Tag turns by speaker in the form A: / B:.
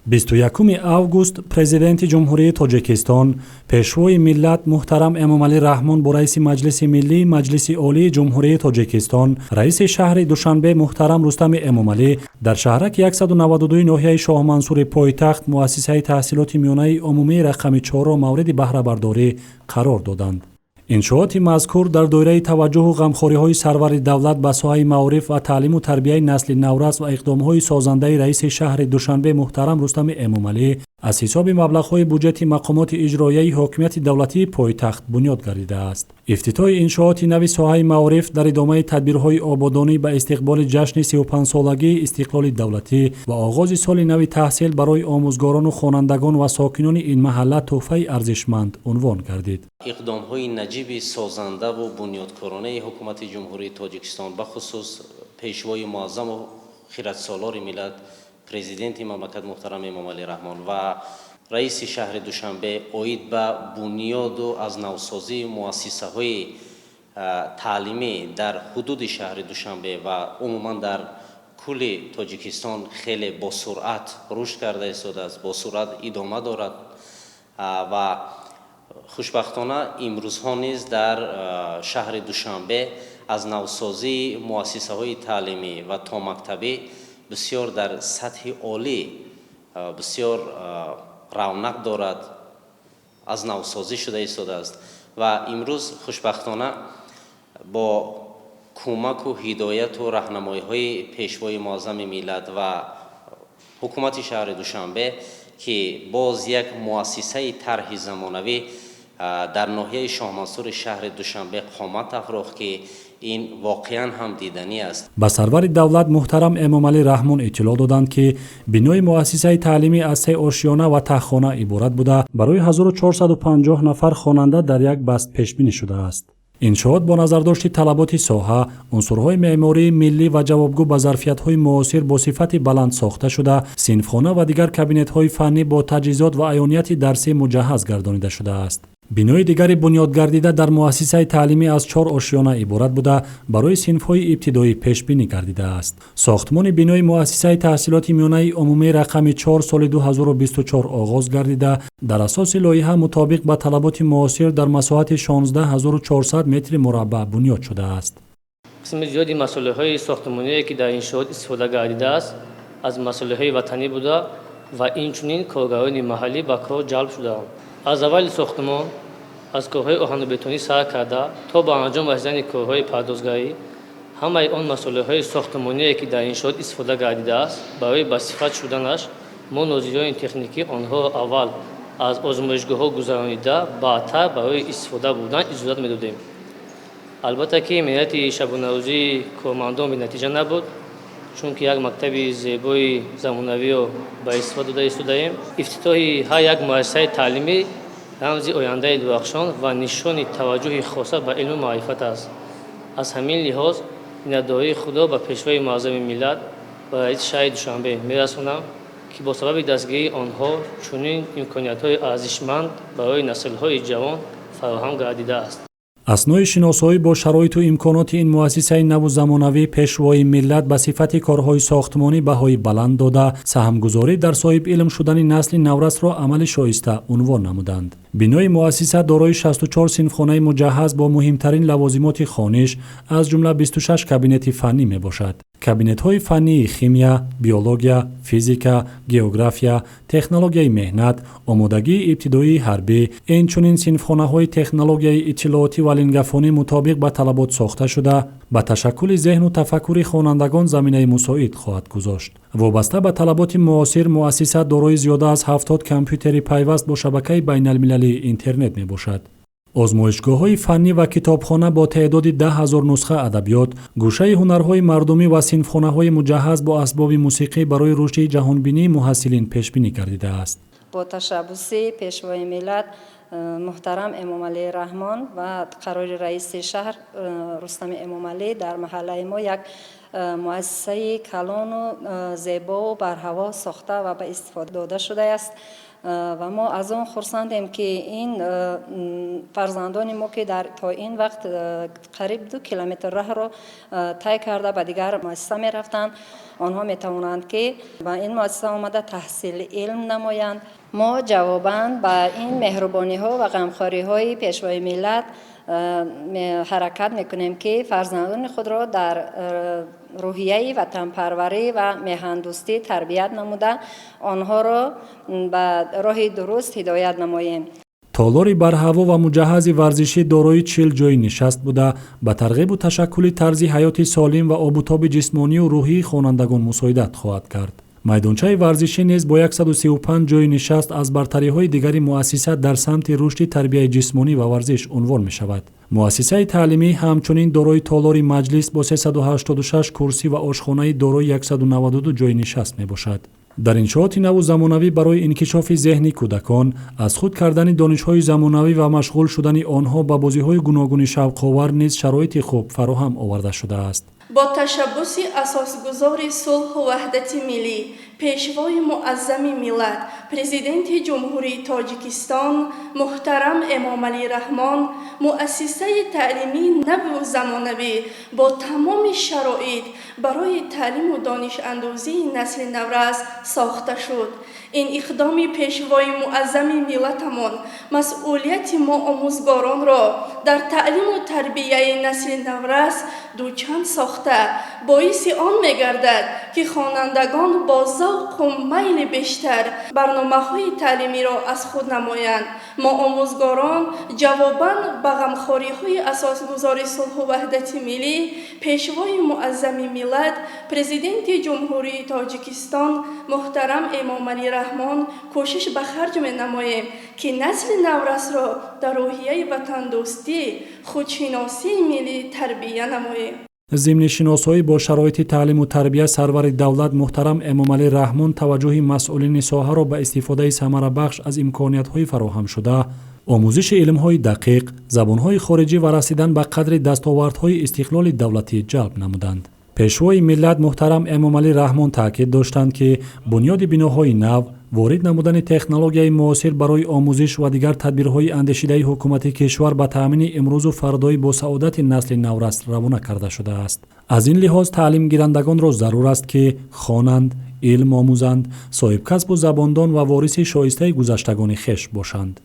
A: 21 август Президенти Ҷумҳурии Тоҷикистон, Пешвои миллат муҳтарам Эмомалӣ Раҳмон бо раиси Маҷлиси Миллӣ Маҷлиси Олии Ҷумҳурии Тоҷикистон, раиси шаҳри Душанбе муҳтарам Рустами Эмомалӣ дар шаҳраки 192 ноҳияи Шоҳмансури пойтахт муассисаи таҳсилоти миёнаи умумии рақами 4-ро мавриди баҳрабардорӣ қарор доданд. Иншооти мазкур дар доираи таваҷҷуҳу ғамхориҳои сарвари давлат ба соҳаи маориф ва таълиму тарбияи насли наврас ва иқдомҳои созандаи раиси шаҳри Душанбе муҳтарам Рустами Эмомалӣ аз ҳисоби маблағҳои буҷети мақомоти иҷроияи ҳокимияти давлатии пойтахт бунёд гардидааст. Ифтитоҳи иншооти нави соҳаи маориф дар идомаи тадбирҳои ободонӣ ба истиқболи ҷашни 35-солагии истиқлоли давлатӣ ва оғози соли нави таҳсил барои омӯзгорону хонандагон ва сокинони ин маҳалла тӯҳфаи арзишманд унвон гардид.
B: Иқдомҳои наҷиби созандаву бунёдкоронаи Ҳукумати Ҷумҳурии Тоҷикистон, бахусус Пешвои муаззаму хиратсолори миллат, Президенти мамлакат муҳтарам Эмомалӣ Раҳмон ва раиси шаҳри Душанбе оид ба бунёду аз навсозии муассисаҳои таълимӣ дар ҳудуди шаҳри Душанбе ва умуман дар кулли Тоҷикистон хеле босуръат рушд карда истодааст, босуръат идома дорад ва хушбахтона имрӯзҳо низ дар шаҳри Душанбе аз навсозии муассисаҳои таълимӣ ва томактабӣ бисёр дар сатҳи олӣ, бисёр равнақ дорад, аз навсозӣ шуда истодааст. Ва имрӯз хушбахтона бо кӯмаку ҳидояту раҳнамоиҳои Пешвои муаззами миллат ва ҳукумати шаҳри Душанбе, ки боз як муассисаи тарҳи замонавӣ дар ноҳияи Шоҳмансури шаҳри Душанбе қомат афрохт, ки ин воқеан ҳам диданӣ аст.
A: Ба сарвари давлат муҳтарам Эмомалӣ Раҳмон иттилоъ доданд, ки бинои муассисаи таълимӣ аз се ошёна ва таҳхона иборат буда, барои 1450 нафар хонанда дар як баст пешбинӣ шудааст. Иншоот бо назардошти талаботи соҳа, унсурҳои меъмории миллӣ ва ҷавобгӯ ба зарфиятҳои муосир бо сифати баланд сохта шуда, синфхона ва дигар кабинетҳои фаннӣ бо таҷҳизот ва аёнияти дарсӣ муҷаҳҳаз гардонида шудааст. Бинои дигари бунёдгардида дар муассисаи таълимӣ аз чор ошёна иборат буда, барои синфҳои ибтидоӣ пешбинӣ гардидааст. Сохтмони бинои муассисаи таҳсилоти миёнаи умумии рақами 4 соли 2024 оғоз гардида, дар асоси лоиҳа мутобиқ ба талаботи муосир дар масоҳати 16 400 метри мураббаъ бунёд шудааст.
C: Қисми зиёди масолеҳҳои сохтмоние, ки дар иншоот истифода гардидааст, аз масолеҳҳои ватанӣ буда ва инчунин коргарони маҳаллӣ ба кор ҷалб шудаанд. Аз аввали сохтмон, аз корҳои оҳанубетонӣ сар карда то ба анҷом расидани корҳои пардозгарӣ, ҳамаи он масолеҳҳои сохтмоние, ки дар иншоот истифода гардидааст, барои ба сифат шуданаш мо нозирони техникӣ онҳоро аввал аз озмоишгоҳҳо гузаронида, баъдтар барои истифода бурдан иҷозат медодем. Албатта ки меҳнати шабонарӯзии кормандон бенатиҷа набуд, чунки як мактаби зебои замонавиро ба истифода дода истодаем. Ифтитоҳи ҳар як муассисаи таълимӣ рамзи ояндаи дурахшон ва нишони таваҷҷӯҳи хоса ба илму маърифат аст. Аз ҳамин лиҳоз миннатдории худро ба Пешвои муаззами миллат ва раиси шаҳри Душанбе мерасонам, ки бо сабаби дастгирии онҳо чунин имкониятҳои арзишманд барои наслҳои ҷавон фароҳам гардидааст.
A: Аснои шиносоӣ бо шароиту имконоти ин муассисаи наву замонавӣ, Пешвои миллат ба сифати корҳои сохтмонӣ баҳои баланд дода, саҳмгузорӣ дар соҳибилм шудани насли наврасро амали шоиста унвон намуданд. Бинои муассиса дорои 64 синфхонаи муҷаҳҳаз бо муҳимтарин лавозимоти хониш, аз ҷумла 26 кабинети фаннӣ мебошад. Кабинетҳои фаннии химия, биология, физика, география, технологияи меҳнат, омодагии ибтидоии ҳарбӣ, инчунин синфхонаҳои технологияи иттилоотӣ ва лингафонӣ мутобиқ ба талабот сохта шуда, ба ташаккули зеҳну тафаккури хонандагон заминаи мусоид хоҳад гузошт. Вобаста ба талаботи муосир, муассиса дорои зиёда аз 70 компютери пайваст бо шабакаи байналмилалии интернет мебошад. Озмоишгоҳҳои фаннӣ ва китобхона бо теъдоди 10 000 нусха адабиёт, гӯшаи ҳунарҳои мардумӣ ва синфхонаҳои муҷаҳҳаз бо асбоби мусиқӣ барои рушди ҷаҳонбинии муҳассилин пешбинӣ гардидааст.
D: Бо ташаббуси Пешвои миллат муҳтарам Эмомалӣ Раҳмон ва қарори раиси шаҳр Рустами Эмомалӣ дар маҳаллаи мо як Муассисаи калону зебову барҳаво сохта ва ба истифода дода шудааст ва мо аз он хурсандем, ки ин фарзандони мо, ки дар то ин вақт қариб 2 километр раҳро тай карда ба дигар муассиса мерафтанд, онҳо метавонанд, ки ба ин муассиса омада таҳсили илм намоянд. Мо ҷавобан ба ин меҳрубониҳо ва ғамхориҳои Пешвои миллат ҳаракат мекунем, ки фарзандони худро дар рӯҳияи ватанпарварӣ ва меҳандӯстӣ тарбият намуда, онҳоро ба роҳи дуруст ҳидоят намоем.
A: Толори барҳаво ва муҷаҳҳази варзишӣ дорои 40 ҷойи нишаст буда, ба тарғибу ташаккули тарзи ҳаёти солим ва обутоби ҷисмонию рӯҳии хонандагон мусоидат хоҳад кард. Майдончаи варзишӣ низ бо 135 ҷойи нишаст аз бартариҳои дигари муассиса дар самти рушди тарбияи ҷисмонӣ ва варзиш унвон мешавад. Муассисаи таълимӣ ҳамчунин дорои толори маҷлис бо 386 курсӣ ва ошхонаи дорои 192 ҷойи нишаст мебошад. Дар иншооти наву замонавӣ барои инкишофи зеҳни кӯдакон, аз худ кардани донишҳои замонавӣ ва машғул шудани онҳо ба бозиҳои гуногуни шавқовар низ шароити хуб фароҳам оварда шудааст.
E: Бо ташаббуси асосгузори сулҳу ваҳдати миллӣ, Пешвои муаззами миллат, Президенти Ҷумҳурии Тоҷикистон муҳтарам Эмомалӣ Раҳмон муассисаи таълимии наву замонавӣ бо тамоми шароит барои таълиму донишандӯзии насли наврас сохта шуд. Ин иқдоми Пешвои муаззами миллатамон масъулияти мо омӯзгоронро дар таълиму тарбияи насли наврас дучанд сохта, боиси он мегардад, ки хонандагон бо завқу майли бештар барномаҳои таълимиро аз худ намоянд. Мо омӯзгорон ҷавобан ба ғамхориҳои асосгузори сулҳу ваҳдати миллӣ, Пешвои муаззами миллат, Президенти Ҷумҳурии Тоҷикистон муҳтарам Эмомалӣ Раҳмон кӯшиш ба харҷ менамоем, ки насли наврасро дар рӯҳияи ватандӯстӣ, худшиносии миллӣ тарбия намоем.
A: Зимни шиносоӣ бо шароити таълиму тарбия сарвари давлат муҳтарам Эмомалӣ Раҳмон таваҷҷӯҳи масъулини соҳаро ба истифодаи самарабахш аз имкониятҳои фароҳамшуда, омӯзиши илмҳои дақиқ, забонҳои хориҷӣ ва расидан ба қадри дастовардҳои истиқлоли давлатӣ ҷалб намуданд. Пешвои миллат муҳтарам Эмомалӣ Раҳмон таъкид доштанд, ки бунёди биноҳои нав, ворид намудани технологияи муосир барои омӯзиш ва дигар тадбирҳои андешидаи ҳукумати кишвар ба таъмини имрӯзу фардои босаодати насли наврас равона карда шудааст. Аз ин лиҳоз таълимгирандагонро зарур аст, ки хонанд, илм омӯзанд, соҳибкасбу забондон ва вориси шоистаи гузаштагони хеш бошанд.